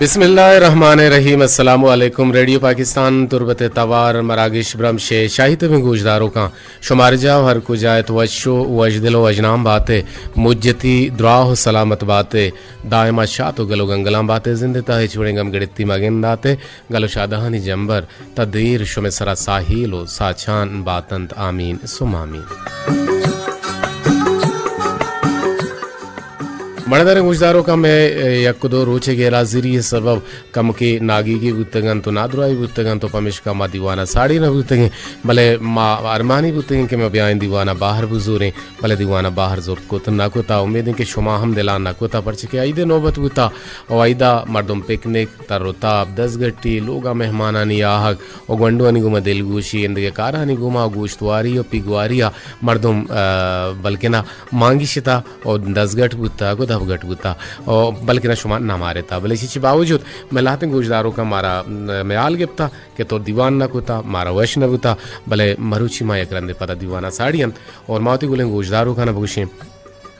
بسم اللہ الرحمن الرحیم۔ السلام علیکم۔ ریڈیو پاکستان تربت ءِ توار مراگش برمش ءِ شاہی تبیں گوشداروکاں، شمارجاہ ہر کجا ات وش و وشدل و وشنام بات ءِ، مجتی دراہ و سلامت بات ءِ، دائما شات و گل و گنگلاں بات ءِ، زند ءِ تہا ہچ وڑیں گم گڑتی مگندات ءِ، گل و شادہانی جمبر تا دیر شمے سرا ساہیل و ساچان باتنت۔ آمین ثم آمین۔ مڑداریں گوشداروکاں، مئے یک دو روچے غیر حاضری ءِ سبب کمکے ناگیگی بوتگ انت و نادراہی بوتگ انت و پمیشکا ما دیوان ءَ ساڑی نہ بوتگیں، بلے ما ارمانی بوتگیں کہ ما بیائیں دیوان ءَ باہر بزوریں، بلے دیوان ءَ باہر زرت کت نہ کتا۔ امیدیں کہ شما ہم دلان نہ کتا، پرچہ کہ عید ءِ نوبت بوتا و عید ءَ مردم پکنک، تر و تاب، دزگٹی، لوگا مہمانانی آہگ و گونڈوانی گوما دلگوشی، ایندگہ کارانی گوما گوشتواری و پیگواری ءَ مردم، آ، بلکنا مانگی شتا و دزگٹ بوتا، گو دپگٹ بوتا و بلکنا شما نہ مارتا۔ بلے چی چی باوجود مئے لہتیں گوشداروکاں مارا، آ، مئے حال گپتا کہ تو دیوان نہ کتا، مارا وش نہ بوتا، بلے مروچی ما یک رندے پدا دیوان ءَ ساڑی انت اور ما وتی گلیں گوشداروکاں بگوشیں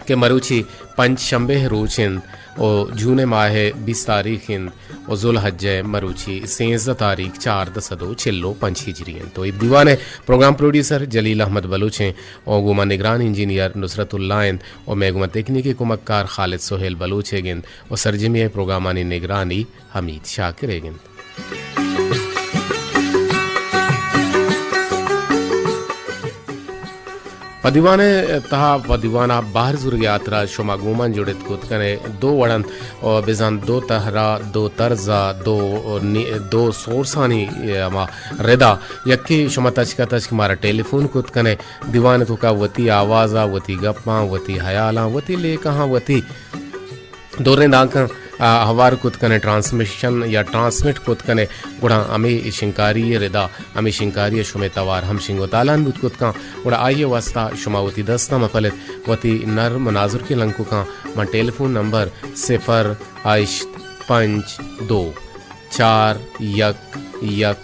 کہ مروچی پنچ شنبے ءِ روچ انت و جون ءِ ماہ ءِ بیست تاریخ انت و ذوالحجہ ءِ مروچی سیزدہ تاریخ چاردہ سد و چل و پنچ ہجری انت و اے دیوان ءِ پروگرام پروڈیوسر جلیل احمد بلوچ انت و گوما نگران انجینئر نصرت اللہ انت و مئے گوما تکنیکی کمکار خالد سہیل بلوچ ئیگ انت و سرجمی ءِ پروگرامانی نگرانی حمید شاکر ئیگ انت۔ پہ دیوان ءِ تہا، پہ دیوان ءَ بہر زورگ ءِ ہاترا شما گوں من جڑت کت کن ئے۔ دو وڑ انت، او بزاں دو تہرا، دو طرزا، دو نی-، دو سورسانی ہما ردا۔ یکے شما تچکا تچک مارا ٹیلی فون کت کن ئے۔ دیوان ءِ توکا وتی آوازا، وتی گپاں، وتی ہیالاں، وتی لیکہاں، وتی دوریں دانکاں، آ، ہوار کت کن ئے، ٹرانسمیشن یا ٹرانسمٹ کت کن ئے، گڑا ہمے شنکاری ءِ ردا، ہمے شنکاری ءَ شمئے توار ہم شنگ و تالان بوت کت کن، گڑا آئی ءِ واستا شما وتی دستاں مہ پلت، وتی نرم و نازرکیں لنککاں من ٹیلی فون نمبر صفر ہشت پنچ دو چار یک یک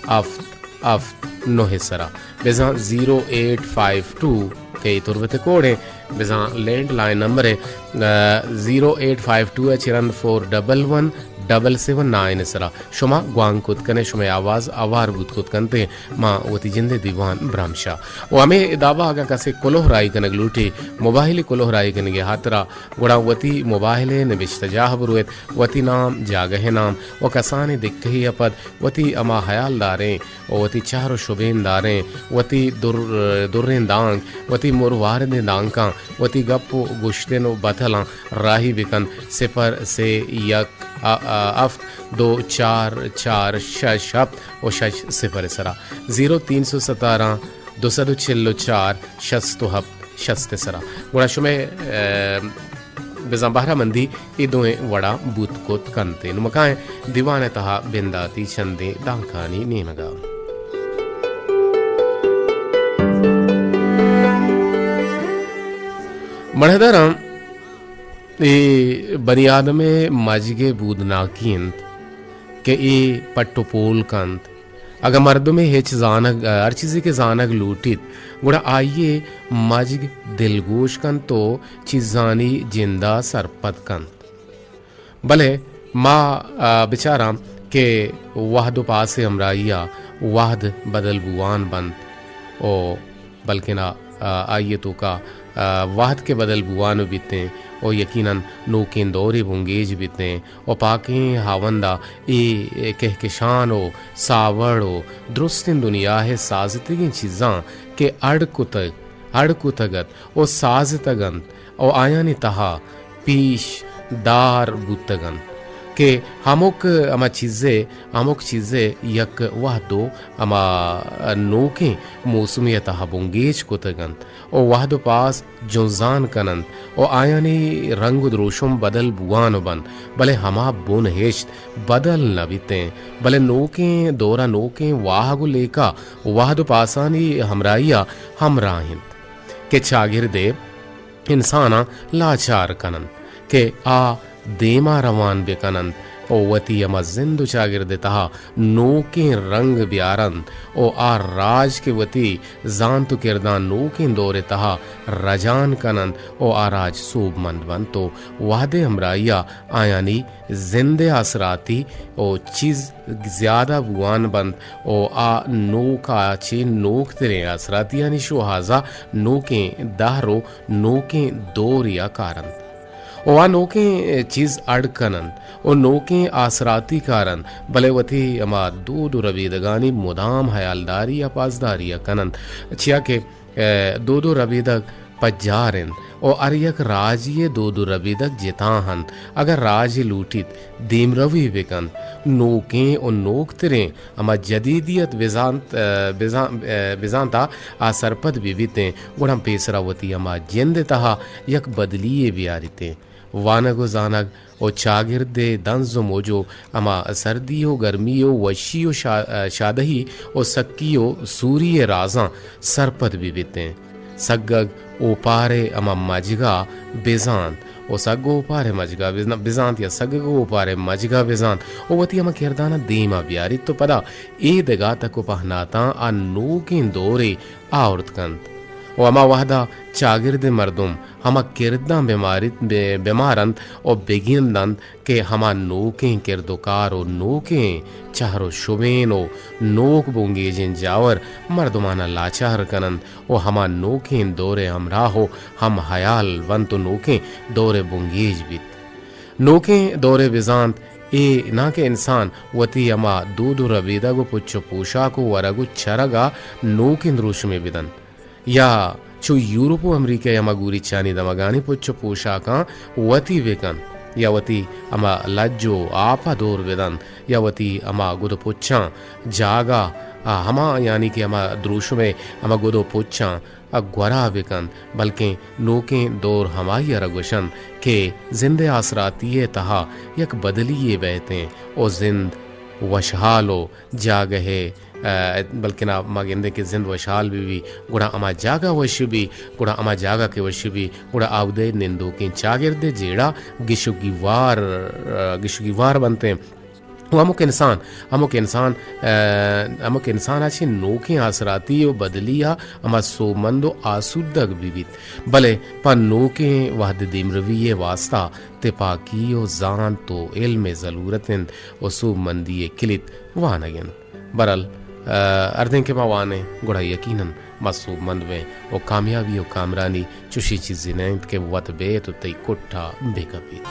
ہفت ہفت نہ ءِ سرا، بزاں زیرو ایٹ فائیو ٹو کہ اے تربت ءِ کوڈ ایں، بزاں لینڈ لائن نمبر ایں، آ، زیرو ایٹ فائیو ٹو ءَ چہ رند فور ڈبل ون ڈبل سیون نائن ءِ سرا شما گوانک کت کن ئے، شمئے آواز ہوار بوت کت کنت ایں، ما وتی جند ءِ دیوان برمشا۔ و ہمے دابا اگاں کسے کلوہ راہی کنگ لوٹی، موبائل ءِ کلوہ راہی کنگ ءِ ہاترا، گڑا وتی موبائل ءِ نبشتہ جاہ برویت، وتی نام، جاگہ ءِ نام و کسانیں دکہے ءَ پد وتی ہما ہیال داریں و وتی چہر و شبین داریں، وتی در-، دریں دانک، وتی مرواردیں دانکاں، وتی گپ و گوشتن و بتلاں راہی بکن۔ صفر سے یک، آ، آ، ہفت دو چار چار شش ہفت و شش صفر ءِ سرا، زیرو تین سو ستارہ دو سد و چل و چار شست و ہفت شست ءِ سرا۔ گڑا شمئے، آ، بزاں بہرہ مندی اے دوئیں وڑا بوت کت کنت۔ نوں ما کائیں دیوان ءِ تہا بنداتی چندیں دانکانی نیمگا۔ مڑداراں، اے بنی آدم ءِ مجگ ءِ بودناکی انت کہ اے پٹ و پول کنت۔ اگاں مردمے ہچ زانگ، ہر چیزے کہ زانگ لوٹیت، گڑا آئی ءِ مجگ دلگوش کنت و چیزانی جند ءَ سرپد کنت۔ بلے ما، آ، بچاراں کہ وہد و پاس ءِ ہمراہی ءَ وہد بدل بوان بنت و بلکنا، آ، آئی ءِ توکا، آ، وہد کہ بدل بوان بیتیں و یقیناً نوکیں دورے بنگیج بیتیں و پاکیں ہاوندا اے کہکشان و ساوڑ و درستیں دنیا ءِ سازتگیں چیزاں کہ اڑ کتگ، اڑ کتگ ات و سازتگ انت و آیانی تہا پیش دار بوتگ انت کہ ہمک، ہما چیزے، ہمک چیزے یک وہد و ہما نوکیں موسمی ءِ تہا بنگیج کتگ انت و وہد و پاس جنزان کن انت و آیانی رنگ و دروشم بدل بوان بنت، بلے ہما بن ہشت بدل نہ بیتیں، بلے نوکیں دورا نوکیں واہگ و لیکہ وہد و پاسانی ہمراہیا ہمراہ انت کہ چاگردے انساناں لاچار کن انت کہ آ دیما روان بہ کن انت، ءُ وتی ہما زند ءُ چاگرد ءِ تہا نوکیں رنگ بیار انت ءُ آ راج کہ وتی زانت ءُ کرداں نوکیں دور ءِ تہا رجان کن انت ءُ آ راج سوبمند بنت ءُ وہدے ہمراہی ءَ آیانی زند ءِ آسراتی ءُ چیز زیادہ بوان بنت ءُ آ نوک ءَ چہ نوکتریں آسراتیانی شوہاز ءَ نوکیں دہر ءُ نوکیں دورے ءَ کار انت۔ ءُ آ نوکیں چیز اڈ کن انت ءُ نوکیں آسراتی کار انت، بلے وتی ہما دود ءُ ربیدگانی مدام ہیالداری ءُ پاسداری ءَ کن انت، چیا کہ، ءَ، دود ءُ ربیدگ پجار انت ءُ ہر یک راجے ءِ دود ءُ ربیدگ جتا انت۔ اگاں راجے لوٹیت دیمروی بہ کنت، نوکیں ءُ نوکتریں ہما جدیدیت بزانت، ءَ، بزان-، ءَ، بزانت ءَ آ سرپد بہ بیتیں، گڑا پیسرا وتی ہما جند ءِ تہا یک بدلی یے بیاریتیں۔ وانگ ءُ زانگ ءُ چاگرد ءِ دنز ءُ موج ءُ ہما سردی ءُ گرمی ءُ وشی ءُ شا-، ءَ، شادہی ءُ سکی ءُ سوری ءِ رازاں سرپد بہ بیتیں۔ سگگ اوپار ءِ ہما مجگ ءَ بزانت ءُ سگ ءُ اوپار ءِ مجگ ءَ بزن-، بزانت یا سگگ ءُ اوپار ءِ مجگ ءَ بزانت ءُ وتی ہما کرداناں دیم ءَ بیاریت ءُ پدا اے دگہ تک ءُ پہناتاں آ نوکیں دورے آورت کنت ءُ ہما وہد ءَ چاگرد ءِ مردم ہما کرداں بہ ماریت، بہ-، بہ مار انت ءُ بہ گند انت کہ ہما نوکیں کرد ءُ کار ءُ نوکیں چہر ءُ شبین ءُ نوک بنگیجیں جاور مردماناں لاچار کن انت ءُ ہما نوکیں دور ءِ ہمراہ ءُ ہم ہیال بنت ءُ نوکیں دور ءِ بنگیج بیت۔ نوکیں دور ءِ بزانت اے ناں کہ انسان وتی ہما دود ءُ ربیدگ ءُ پچ ءُ پوشاک ءُ ورگ ءُ چرگ ءَ نوکیں دروشمے بدنت۔ یا چو یورپ ءُ امریکہ ءِ ہما گوریچانی دمگانی پچ ءُ پوشاکاں وتی بہ کنت، یا وتی ہما لج ءُ آپ ءَ دور بہ دنت، یا وتی ہما گد ءُ پچاں جاگہ ءَ ہما، یعنی کہ ہما دروشم ءِ ہما گد ءُ پچاں ءَ گورا بہ کنت، بلکیں نوکیں دور ہمائی ءَ را گوشنت کہ زند ءِ آسراتی ءِ تہا یک بدلی یے بئیتیں ءُ زند وشحال ءُ جاگہے، ءَ، بلکنا ما گندیں کہ زند وشحال بہ بی، گڑا ہما جاگہ وش بی، گڑا ہما جاگہ کہ وش بی، گڑا آودے نندوکیں چاگرد ءِ جیڑہ گش ءُ گیوار، ءَ، گش ءُ گیوار بنتیں۔ ءُ ہمک انسان، ہمک انسان، ءَ، ہمک انسان ءَ چہ نوکیں آسراتی ءُ بدلی ءَ ہما سوبمند ءُ آسودگ بہ بیت، بلے پہ نوکیں وہد ءِ دیمروی ءِ واستہ تپاکی ءُ زانت ءُ علم ءِ ضلورت انت ءُ سوبمندی ءِ کلت وانگ انت۔ برحال، ءَ، ہردیں کہ ما وانیں، گڑا یقیناً ما سوبمند بیں ءُ کامیابی ءُ کامرانی چوشیں چیزے نہ انت کہ وت بئیت ءُ تئی کٹ ءَ بہ کپیت۔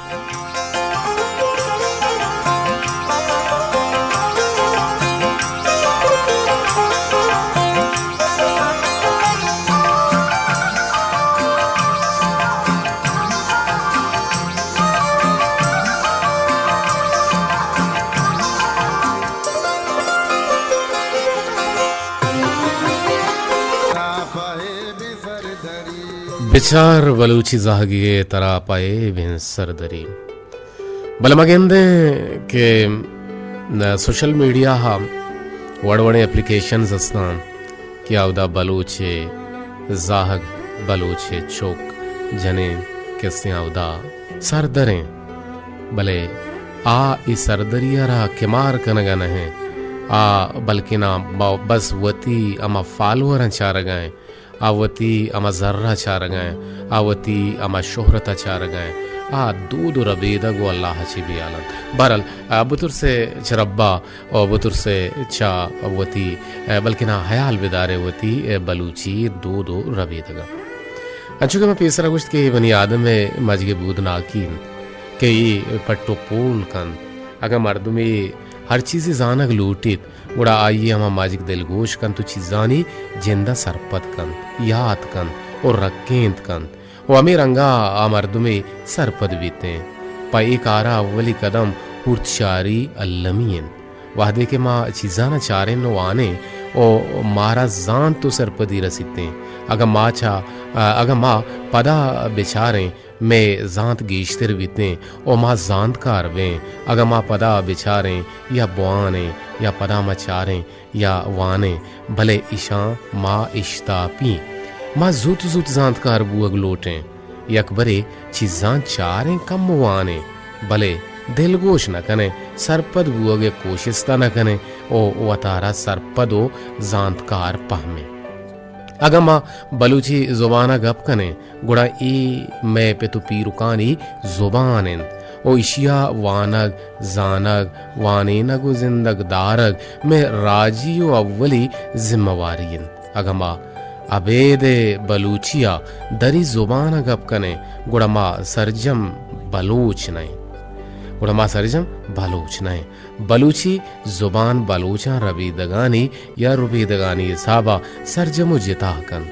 بچار بلوچی زہگے، ترا پہ اے بن سردری۔ بلے ما گندیں کہ سوشل میڈیا ءَ وڑ وڑیں اپلیکیشنز استاں کہ اودا بلوچ ءِ زہگ، بلوچ ءِ چک جنین کہ استیں اودا سردریں، بلے آ اے سردری ءَ را کمار کنگ ءَ نہ انت، آ بلکنا با-، بس وتی ہما فالووراں چارگ ءَ انت، آ وتی ہما زر ءَ چارگ ءَ انت، آ وتی ہما شہرت ءَ چارگ ءَ انت، آ دود ءُ ربیدگ ءُ اللہ ءَ چہ بے ہیال انت۔ بہرحال، آ، بترسے چہ رب ءَ ءُ بترسے چہ وتی، آ، بلکنا ہیال بدارے وتی، آ، بلوچی دود ءُ ربیدگ ءَ۔ انچو کہ من پیسرا گوشت کہ اے بنی آدم ءِ مجگ ءِ بودناکی انت کہ اے پٹ ءُ پول کنت۔ اگاں مردمے ہر چیزے زانگ لوٹیت، گڑا آئی ءِ ہما مجگ دلگوش کنت ءُ چیزانی جند ءَ سرپد کنت، یات کنت ءُ رکینت کنت ءُ ہمے رنگ ءَ آ مردمے سرپد بیتیں۔ پہ اے کار ءَ اولی قدم ہورت شاری المی انت۔ وہدے کہ ما چیزاناں چاریں ءُ وانیں ءُ مارا زانت ءُ سرپدی رسیتیں، اگاں ما چہ، اگاں ما پدا بچاریں، مئے زانت گیشتر بیتیں ءُ ما زانتکار بیں۔ اگاں ما پدا بچاریں یا بوانیں یا پدا ما چاریں یا وانیں، بلے ایشاں ما اشتاپیں۔ ما زوت زوت زانتکار بوگ لوٹیں۔ یکبرے چیزاں چاریں، کم وانیں، بلے دلگوش نہ کنیں، سرپد بوگ ءِ کوشست ءَ نہ کنیں ءُ وتارا سرپد ءُ زانتکار پہمیں۔ اگاں ما بلوچی زبان ءَ گپ کنیں، گڑا اے مئے پت ءُ پیرکانی زبان اِنت ءُ ایشی ءَ وانگ، زانگ، وانینگ ءُ زندگ دارگ مئے راجی ءُ اولی ذمہ واری اِنت۔ اگاں ما ابید ءَ بلوچی ءَ دری زبان ءَ گپ کنیں، گڑا ما سرجم بلوچ نہ ایں۔ گڑا ما سرجم بلوچ نہ ایں۔ بلوچی زبان بلوچاں ربیدگانی یا ربیدگانی حساب ءَ سرجم ءُ جتا کنت۔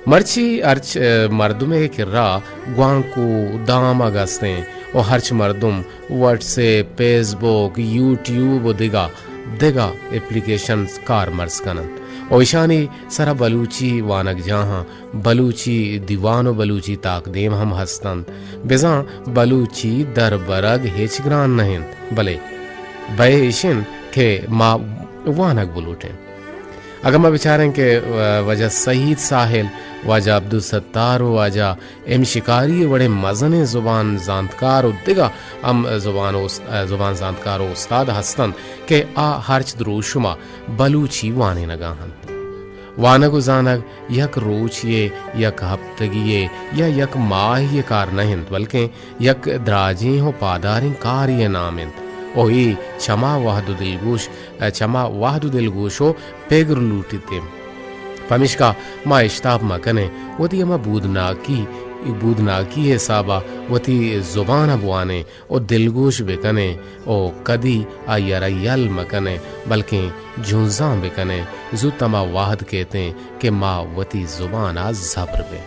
مرچی ہرچ، ءَ، مردمے کرا گوانکو دامگ است ایں ءُ ہرچ مردم وٹس ایپ، فیس بک، یوٹیوب ءُ دگہ دگہ اپلیکیشنز کارمرز کن اَنت ءُ ایشانی سرا بلوچی وانگجاہاں، بلوچی دیوان ءُ بلوچی تاکدیم ہم ہست اَنت۔ بزاں بلوچی دربرگ ہچ گران نہ اِنت، بلے بئے ایش اِنت کہ ما وانگ بلوٹیں۔ اگاں ما بچاریں کہ، ءَ، واجہ سعید ساحل، واجہ عبدالستار ءُ واجہ ایم شکاری ءِ وڑیں مزنیں زبان زانتکار ءُ دگہ ہم زبان ءُ است-، زبان زانتکار ءُ استاد ہست اَنت کہ آ ہرچ دروشم ءَ بلوچی وانینگ ءَ اَنت۔ وانگ ءُ زانگ یک روچے ءِ، یک ہپتگے ءِ یا یک ماہے ءِ کار نہ اِنت، بلکیں یک دراجیں ءُ پاداریں کارے ءِ نام اِنت ءُ اے چما وہد ءُ دلگوش، چما وہد ءُ دلگوش ءُ پگر لوٹیت ایں۔ پمیشکا ما اشتاپ مہ کنیں، وتی ہما بودناکی، بودناکی ءِ حساب ءَ وتی زبان ءَ بوانیں ءُ دلگوش بہ کنیں ءُ کدی آئی ءَ را یل مہ کنیں، بلکیں جنزان بہ کنیں۔ زوت ہما وہد کیت ایں کہ ما وتی زبان ءَ زبر بیں۔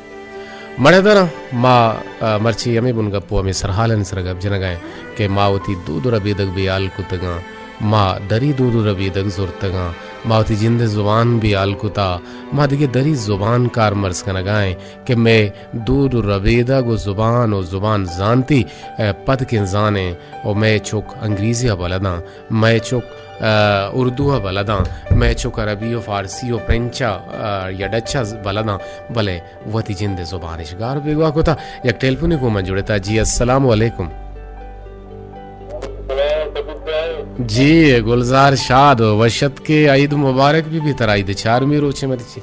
مڑدراں ما، ءَ، مرچی ہمے بنگپ ءُ ہمے سرحالانی سر ءَ گپ جنگ ءَ ایں کہ ما وتی دود ءُ ربیدگ بے ہیال کتگ اَنت، ما دری دود ءُ ربیدگ زرتگ اَنت، ما وتی جند ءِ زبان بے ہیال کتہ، ما دگہ دری زبان کارمرز کنگ ءَ ایں کہ مئے دود ءُ ربیدگ ءُ زبان ءُ زبان زانتی، ءَ، پد کنزان ایں ءُ مئے چک انگریزی ءَ بلد اَنت، مئے چک، ءَ، اردو ءَ بلد اَنت، مئے چک عربی ءُ فارسی ءُ پرنچ ءَ، ءَ، یا ڈچ ءَ بلد اَنت، بلے وتی جند ءِ زبان اِش گار بیگواہ کتہ۔ یک ٹیلیفونے گوں من جڑتہ۔ جی، السلام علیکم۔ جی، گلزار شاد، وش اتکے، عید مبارک بہ بیت ترا، عید ءِ چارمی روچ اِنت مرچی۔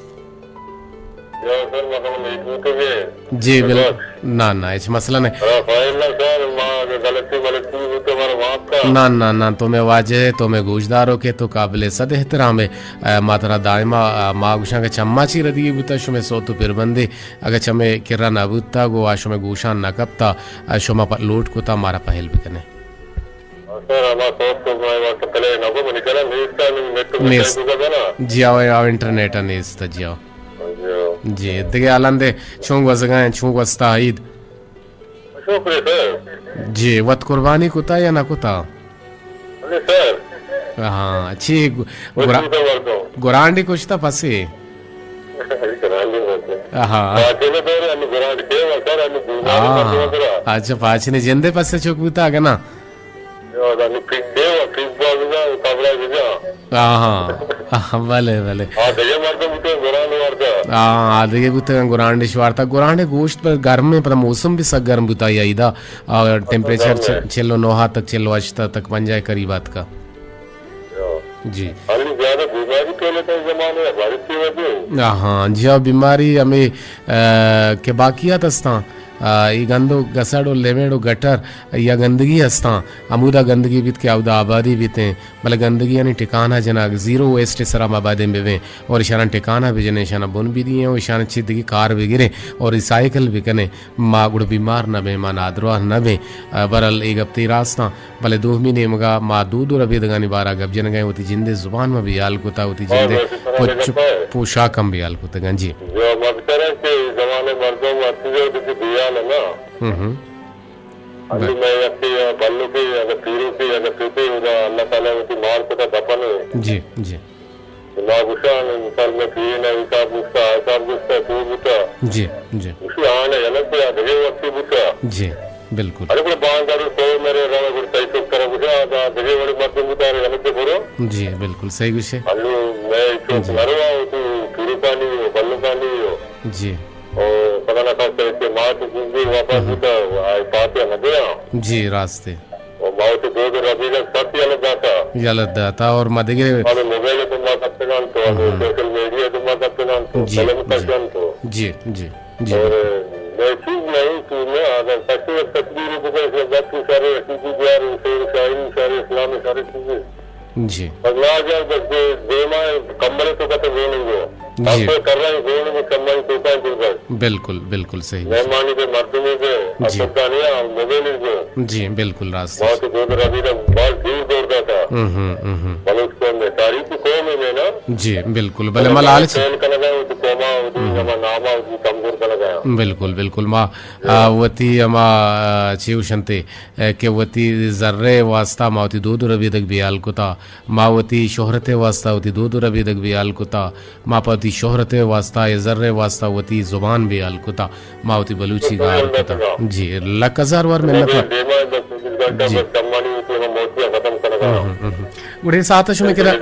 جی، بل-، نہ، نہ، ہچ مسئلہ نہ اِنت۔ نہ، نہ، نہ، تو مئے واجہ ئے، تو مئے گوشداروک ئے، تو قابل صد احترام ئے۔ ءَ، ما ترا دائما، ءَ، ما گوشاں کہ چماں چی ردی بوتہ، شمئے صوت ءُ پربندے اگہ چمے کرا نہ بوتگ ءُ آ شمئے گوشاں نہ کپتہ، ءَ، شما پ-، لوٹ کتہ مارا پہل بکنئے۔ سر، ہما صوت تو مئے واسطہ پلے نہ کو، منی کرا نیست، نی نیٹ تو نیست۔ بوگا نا۔ جی آؤ، آؤ، انٹرنیٹ ءَ نیست، جی آؤ۔ جی آؤ۔ جی، دگہ حالاں دے چون گوزگا ایں، چون گوستا عید؟ شکر سر۔ جی، وت قربانی کتا یا نہ کتا؟ بلے سر۔ ہاں، چی گ-، گرا-، گرانڈی کشتا پسے؟ گرانڈی کشتا۔ ہاں۔ پاچنے دور انی گرانڈ کے سر، انی بیماری ہاں۔ پسے وغیرہ۔ اچھا، پاچنے جندے پسے چک بوتا اگہ نا؟ یا، انی پھک دے و پھک با بجا، تبرا بجا۔ ہاں، ہاں۔ ہاں، بلے، بلے۔ آ دگہ مردم بوتے گرانڈ وارتا۔ ہاں، آ دگہ بوتے گرانڈش وارتا۔ گرانڈ گوشت پر گرم ایں، پدا موسم بھی سک گرم بوتا یا ایدا۔ اور ٹیمپریچر گرم ایں۔ چ-، چل و نو تک، چل و ہشت تک، پنجاہ قریب آتکا۔ یا۔ جی۔ انی زیادہ بیماری پہلے کا زمانے ہے، بارش کی وجہ۔ ہاں، جی ہاں، بیماری ہمیں، آ، کہ باقیات ہستاں۔ آ، اے گند و گسڑ و لیمیڑ و گٹر یا گندگی ہستاں، ہمودا گندگی بیت کہ اودا آبادی بیتیں، بلے گندگی یعنی ٹکانہ جنگ، زیرو ویسٹ سرا ما بایدیں ببیں اور اشاناں ٹکانہ بجنیں، اشاناں بن بدییں اور اشاناں چہ دگہ کار بگریں اور ریسائیکل بکنیں، ما گڑا بیمار نہ بیں، ما نادراہ نہ بیں۔ آ، بہرحال اے گپ تئی راستاں۔ بلے دومی نیمگا ما دود و ربیدگانی بارا گپ جنگا ایں، وتی جندے زبان ما بیال کتا، وتی جندے پچ پوشاک ہم بیال کتگاں۔ جی۔ جو ما بچاریں کہ زمانے مردم وتی جو وتی بیال ہے نا۔ ہم ہم۔ انی مئے یکے یا بلوکے یا پیروکے یا پتے، اودا اللہ تعالی وتی مار کتا دپنے۔ جی، جی۔ ما گوشاں، مثال میں پیرے نا حساب گوشتا، حساب گوشتا، تو بوتا۔ جی، جی۔ گوشی آنا یلہ کہ آ دگہ وقتی بوتا۔ جی، بالکل۔ ارے گڑا بانگ آرو تو میرے رانا گڑا تئی چک ترا گوشا، آ دگہ وڑی مردم بوتا، ارے یلہ کہ برو۔ جی، بالکل، صحیح گوشے۔ انو میں چک جی۔ نروا، تو پیروکانی ہو، بلوکانی ہو۔ جی۔ او پتہ نہ کس کہ مات جی واپس جی۔ بوتا، آئی پاتے نہ دیا۔ جی، راستے۔ او یلہ داتا۔ یلہ داتا اور ما دگہ ہمیں موبائل تو ما کپتگان تو، ہمیں ہم۔ سوشل میڈیا تو ما کپتگان تو، جی، قلم جی۔ کشان تو۔ جی، جی، جی۔ اور میں چیز نہیں، چیز میں اگر کسی ایک تصویر بکن، اس میں بات کی سارے حقیقی بیار، شعر و شاعری، سارے اسلام، سارے چیزیں۔ جی۔ بس نہ جائے، بس دے-، دیما کمبلے تو کتے گون گو۔ جی۔ اب تو کر رہے ہیں گون گو، کمبل تو کان دل بس۔ بالکل، بالکل صحیح۔ مہمانی کے مردمی کے، جی۔ اب تو کہانی ہے، موبائل کے۔ جی، بالکل راست۔ بہت دو در ابھی تک بہت دور دور جاتا۔ ہم، ہم، ہم، ہم۔ بلوچ قوم میں، تاریخی قوم ہے میں نا۔ جی، بالکل۔ بلے ما لالچ فیل کنا گیا، وہ تو قوما، وہ تو ہم۔ ہما ناما، وہ تو کمزور کنا گیا۔ بالکل، بالکل۔ ما، آ، وتی ہما، آ، چیوشنتے، اے، کہ وتی زرے واسطہ ما وتی دود و ربیدگ بیال کتا، ما وتی شہرتے واسطہ وتی دود و ربیدگ بیال کتا، ما پہ وتی شہرتے واسطہ، اے زرے واسطہ وتی زبان بیال کتا، ما وتی بلوچی گار کتا۔ جی، لک ہزار وار منت وار۔ جی۔ ہم، ہم، ہم۔ گڑا اے ساعت شما کرا؟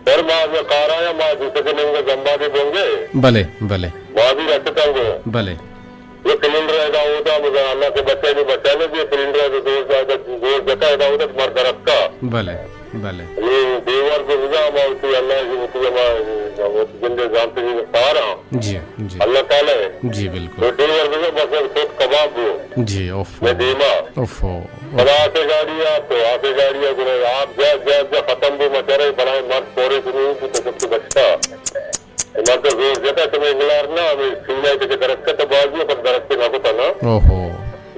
سر، ما کارا یا ما جسے کے ننگے زمبا دے بونگے۔ بلے، بلے۔ ما بھی رکھتا ہوں۔ بلے۔ یہ سلنڈر ہے دا ہوتا، مگر اللہ کے بچے نہیں بچانے دے، سلنڈر ہے تو زور زیادہ، زور جتا ہے دا ہوتا، مر درکا۔ بلے، بلے۔ یہ دیوار کو بجا، ہما ہوتی اللہ کی ہوتی، ہما ہوتی جندے جانتے نہیں سارا۔ جی، جی۔ اللہ تعالی ہے۔ جی، بالکل۔ تو دیوار بجا، بس ایک سوت کباب ہو۔ جی، اوف۔ میں دیما۔ اوف۔ پدا آسے گاڑی آ، تو آسے گاڑی آ، گڑا آپ جا، جا، جا ختم بو، مچارے بلائیں مرد پورے کنی، تو تو بچتا۔ مرد زور جتا، تمہیں انگلار نہ، ہمیں سینہ تے کہ درخت تو بازی، پر درخت نہ کو تھا نا۔ اوہو۔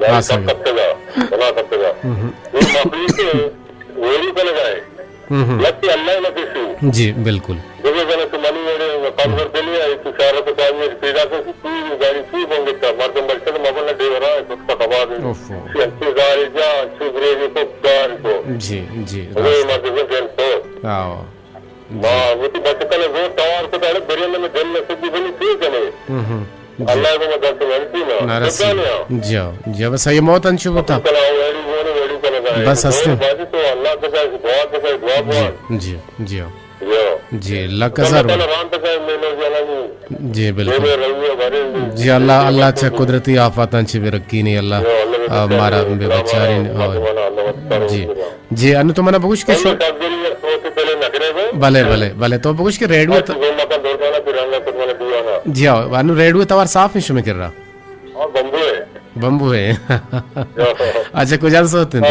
گاڑی آسا سب گیا۔ کپتے گا، بنا کپتے گا۔ ہم۔ یہ مخلوق ہے، ویری کر گئے۔ ہم۔ لگتے اللہ نہ کسی۔ جی، بالکل۔ دیکھو جنا تو منی وڑے، کم کر دے لیا، ایک اشارہ تو چاہیے، پیدا کر سی، تھی گاڑی تھی بن گتا، مردم بچتا تو مبن ڈیورا ہے، خود کا کباب ہے۔ اوہو۔ سی انتظار جا، سی گریوی کو، گار کو۔ جی، جی، وہ راست۔ مردم دل تو۔ آو۔ جی۔ ما وتی بچکاں زور توار کت، اڑے بریل میں دل نہ سجی بنی ٹھیک ہے۔ ہم، ہم۔ جی۔ اللہ کو مدد سے غلطی نہ۔ نہ رسی۔ سجانے آ۔ جی، جی، بس یہ موت انچو بتا۔ کلا ویڈیو بولے، ویڈیو کلا جائے۔ بس ہستے۔ بازی تو اللہ کے ساتھ دعا کے ساتھ دعا جی، بول۔ جی، جی۔ جی۔ جی، لک اللہ ہزار۔ تعالیٰ رحم تک ہے، میں لوگ جانا نہیں۔ جی، بالکل۔ میں رہوں گا، بھرے۔ جی، اللہ، اللہ چا قدرتی آفاتاں چی بے رکینی، اللہ، جی، اللہ آ، مارا بے بچارین، اللہ، آ، اللہ، اللہ، جی۔ اللہ۔ جی، انو تو منا بگوش کہ شو-، بلے، بلے، بلے، تو بگوش کہ ریڈیو تو، جی ہاں، انو ریڈیو توار صاف ہیں شمے کر رہا۔ ہاں، بمبو ہے۔ بمبو ہے۔ اچھا، کجا سوت ہیں؟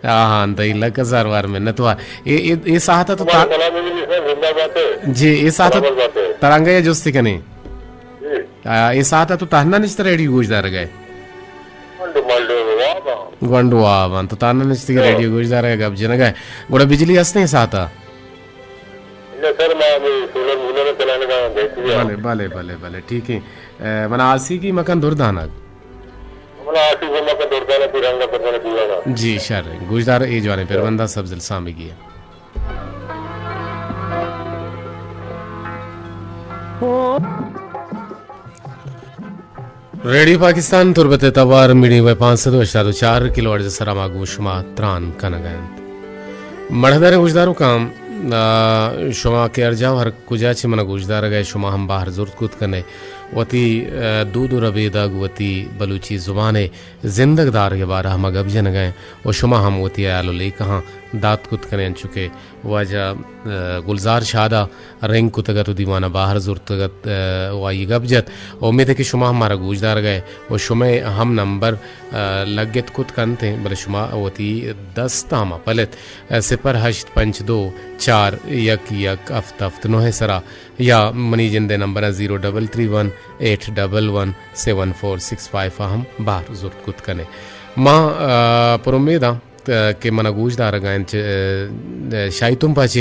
ہاں، ہاں، دئی لک ہزار وار منت وار۔ اے، اے، اے ساعت تو تا-، جی، اے ساعت ترانگا یا جستی کنی؟ جی۔ آ، اے ساعت تو تہنا نشتہ ریڈیو گوش دارگئے؟ گونڈو واب آں۔ گونڈو واب آں۔ تو تہنا نشتگئے، ہاں۔ ریڈیو گوش دارگئے، گپ جنگئے۔ گڑا بجلی ہستیں اے ساعتا؟ نہ سر، ما ابھی سولر مولر چلانے کا بیٹھی ہے۔ بلے، بلے، بلے، بلے، ٹھیک ہے۔ اے، منا آسی کی مکان دردانگ۔ منا آسی کی مکان دردانگ، پھر ہنگا پتہ نہیں دیوانا۔ جی، شر۔ گوشدار اے جوانے پر بندہ سبز السام گیا۔ ریڈیو پاکستان تربت ءِ توار میڈیم ویو پانچ سد و ہشتاد و چار کلو ہرٹز ءِ سرا ما گوں شما تران کنگ ءَ انت۔ مڑاہداریں گوشداروکاں، آ، شما کہ ہر جاہ و ہر کجا چہ منا گوشدارگ ءَ، شما ہم بہر زرت کت کن ئے۔ وتی، آ، دود و ربیدگ، وتی بلوچی زبان ءِ زندگ دارگ ءِ بارہ ءَ ما گپ جنگ ءَ ایں و شما ہم وتی ہیال و لیکہاں دات کت کن ئے، انچو کہ واجہ، آ، گلزار شاد ءَ رنگ کتگ ات و دیوان ءَ بہر زرتگ ات، آ، و آئی گپ جت۔ و امید کہ شما ہم مارا گوشدارگ ءَ و شمئے ہم نمبر، آ، لگت کت کنت انت، بلے شما وتی دست ءَ ہما پلت، آ، صفر ہشت پنچ دو چار یک یک ہفت ہفت نہ ءِ سرا یا منی جند ءِ نمبراں زیرو ڈبل تھری ون ایٹ ڈبل ون سیون فور سکس فائیو ءَ ہم بہر زرت کت کن ئے۔ ما، آ، پر امیداں، آ، کہ منا گوش دارگ ءَ انت، آ، شاہی تمپ ءَ چہ،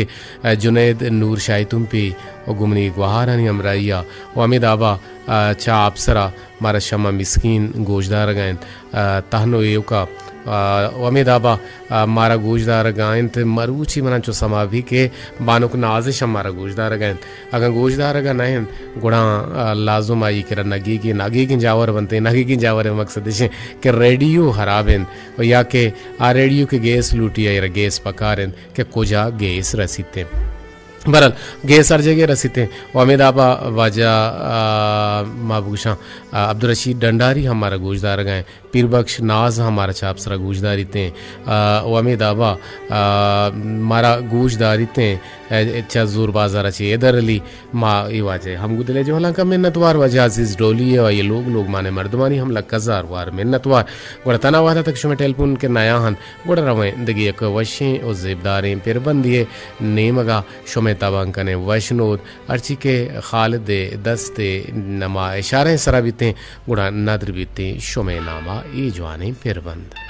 آ، جنید نور شاہی تمپی و گوں منی گوہارانی ہمراہی ءَ و ہمے داب ءَ، آ، چہ آپسر ءَ مارا شمع مسکین گوشدارگ ءَ انت، آ، تہن و ایوک ءَ، آ، و ہمے داب ءَ، آ، مارا گوشدارگ ءَ انت۔ مروچی من انچو سما بی کہ بانک نازش ہم مارا گوشدارگ ءَ انت۔ اگاں گوشدارگ ءَ نہ انت، گڑا، آ، لازم آئی کرا نگیگیں، نگیگیں جاور بنت، نگیگیں جاور ءِ مقصد اش انت کہ ریڈیو ہراب انت و یا کہ آ ریڈیو کہ گیس لوٹی آئی را گیس پکار انت کہ کجا گیس رسیت انت۔ بہرحال، گیس ہر جگہ رسیت انت و ہمے داب ءَ واجہ، آ، ما بگوشاں، آ، عبدالرشید ڈنڈاری ہم مارا گوشدارگ ءَ انت۔ پیر بخش ناز ہم مارا چہ اپسرا گوش داریتیں، آ، و ہمے دابا، آ، مارا گوش داریتیں، آ، چہ زور بازارا چہ حیدر علی، ما اے واجہ ہم گوں دل ءِ جہلاں کن منتوار، واجہ عزیز ڈولی ءِ و آئی ءِ لوگ لوگ مانے مردمانی ہم لک ہزار وار منتوار۔ گڑا تنا وہدا تک شمئے ٹیلیفون کہ نیا ہن، گڑا رویں دگہ یک وشیں و زیبداریں پربندے ءِ نیمگا۔ شمئے تباں کنیں وشنود، ہرچی کہ خالد ءِ دست ءِ نما اشارہ ءِ سرا بیتیں، گڑا ندر بیتیں شمئے ناما اے جوانیں پربند۔